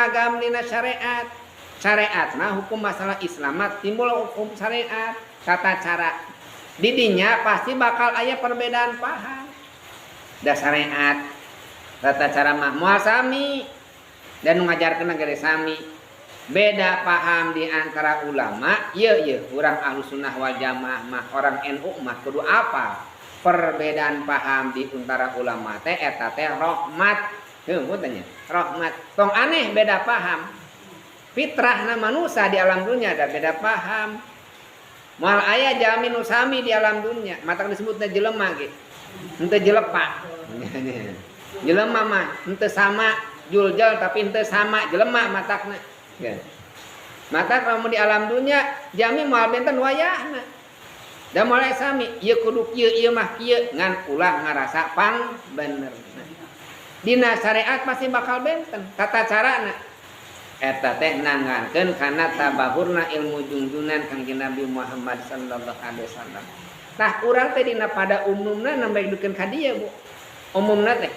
Seragam dina syariat. Syariat mah hukum masalah Islam mah timbul hukum syariat, tata cara. Didinya pasti bakal aya perbedaan paham. Da syariat tata cara mah moal sami dan nu ngajarkeun ge sami. Beda paham di antara ulama, ieu ieu urang Ahlus Sunnah wal Jamaah mah, orang NU mah kudu apa? Perbedaan paham di antara ulama teh eta teh rahmat. Heuh tanya, rahmat. Tong aneh beda paham. Fitrahna manusia di alam dunia ada beda paham. Moal aya jalmi nu sami di alam dunia, matak disebutna jelema ge. Henteu jelepa. Jelema mah henteu sama juljal, tapi henteu sama jelema matakna. Ya. Mata kalau di alam dunia jalmi moal benten wayahna. Da mulai sami ieu kudu kieu, ieu mah kieu, ngan ulah ngarasa pang bener. Dina syariat pasti bakal benten tata carana. Eta teh nangankeun kana tabahurna ilmu junjunan Kangjeng Nabi Muhammad sallallahu alaihi wasallam. Tah, urang teh dina pada umumna nembe dukeun ka dieu, Bu. Umumna teh.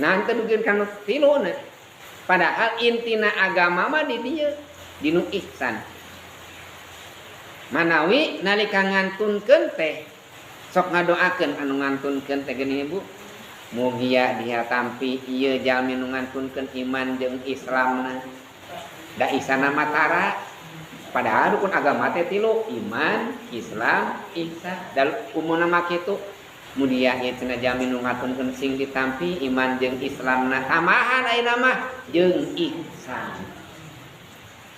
Nah, teu dukeun kana tiluna. Padahal intina agama mah di dieu, dinu ihsan. Manawi nalika ngantunkeun teh sok ngadoakeun anu ngantunkeun teh geuning, Ibu. Mugia ditampi ieu jalmi nu ngantunkeun iman jeung Islamna. Da ihsanna mah tara. Padahal rukun agama teh tilu, iman, Islam, ihsan. Da umumna mah kitu. Mugia ieu cenah jalmi nu ngantunkeun sing ditampi iman jeung Islamna, tambahan ayeuna mah jeung ihsan.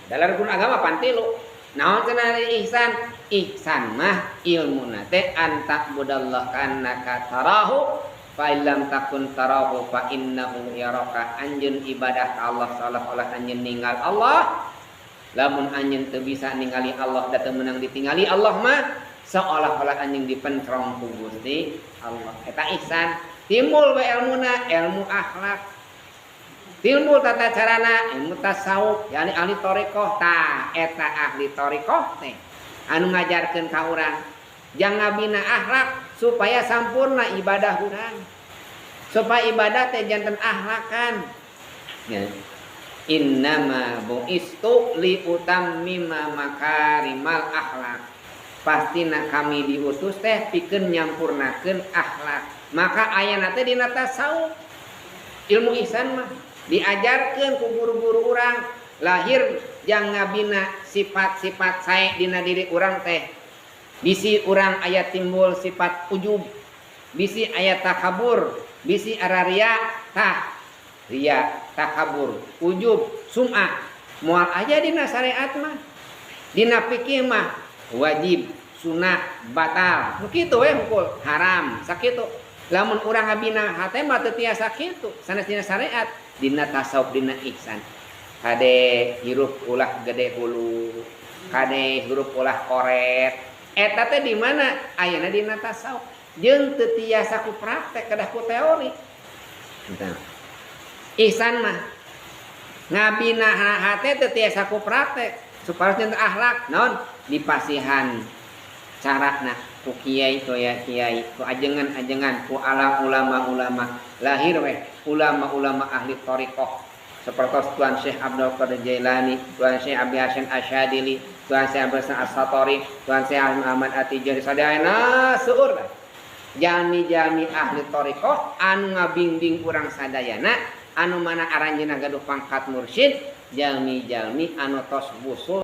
Dalam rukun agama pan tilu. Naon cenah ihsan? Ihsan mah ilmuna teh an ta'budallah ka'annaka tarahu fa illam takun tarahu fa innahu yaraka. Anjeun ibadah ka Allah seolah-olah anjeun ninggal Allah. Lamun anjeun teu bisa ningali Allah, da teu meunang ditingali Allah mah, seolah-olah anjeun dipencrong ku Gusti Allah. Eta ihsan. Timbul we ilmuna, ilmu akhlak. Timbul tata carana, ilmu tasawuf, yakni ahli thariqah. Tah, eta ahli thariqah teh anu ngajarkeun ka urang jang ngabina akhlak supaya sampurna ibadah urang. Supaya ibadah teh janten akhlakan. Ya. Innama bu'istu li utammima makarimal akhlak. Pastina kami diutus teh pikeun nyampurnakeun akhlak. Maka ayana teh dina tasawuf. Ilmu ihsan mah diajarkeun ku guru-guru urang lahir jang ngabina sifat-sifat sae dina diri urang teh. Bisi urang aya timbul sifat ujub, bisi aya takabur, bisi araria. Tah, ria, takabur, ujub, sum'ah moal aya dina syariat mah. Dina fikih mah wajib, sunah, batal, nu kitu we, hungkul haram sakitu. Lamun urang ngabina hate mah teu tiasa kitu, sanes dina syariat. Dina tasawuf, dina ihsan, kade hirup ulah gede hulu, kade hirup ulah koret. Eta teh di mana ayana? Dina tasawuf, jeung teu tiasa ku praktek, kedah ku teori. Entah. Ihsan mah ngabina hate teu tiasa ku praktek supaya teu akhlak. Naon dipasihan carana ku kiai, ku ya kiai, ku ajengan-ajengan, ku ala ulama-ulama. Lahir weh ulama-ulama ahli thariqah seperti Tuan Syekh Abdul Qadir Jailani, Tuan Syekh Abi Hasan Asyadili, Tuan Syekh Abdul Hasan As-Satori, Tuan Syekh Ahmad At-Tijani, sadayana seueur lah jalmi-jalmi ahli thariqah anu ngabingbing urang sadayana, anu mana aranjeunna gaduh pangkat mursyid, jalmi-jalmi anu tos wusul.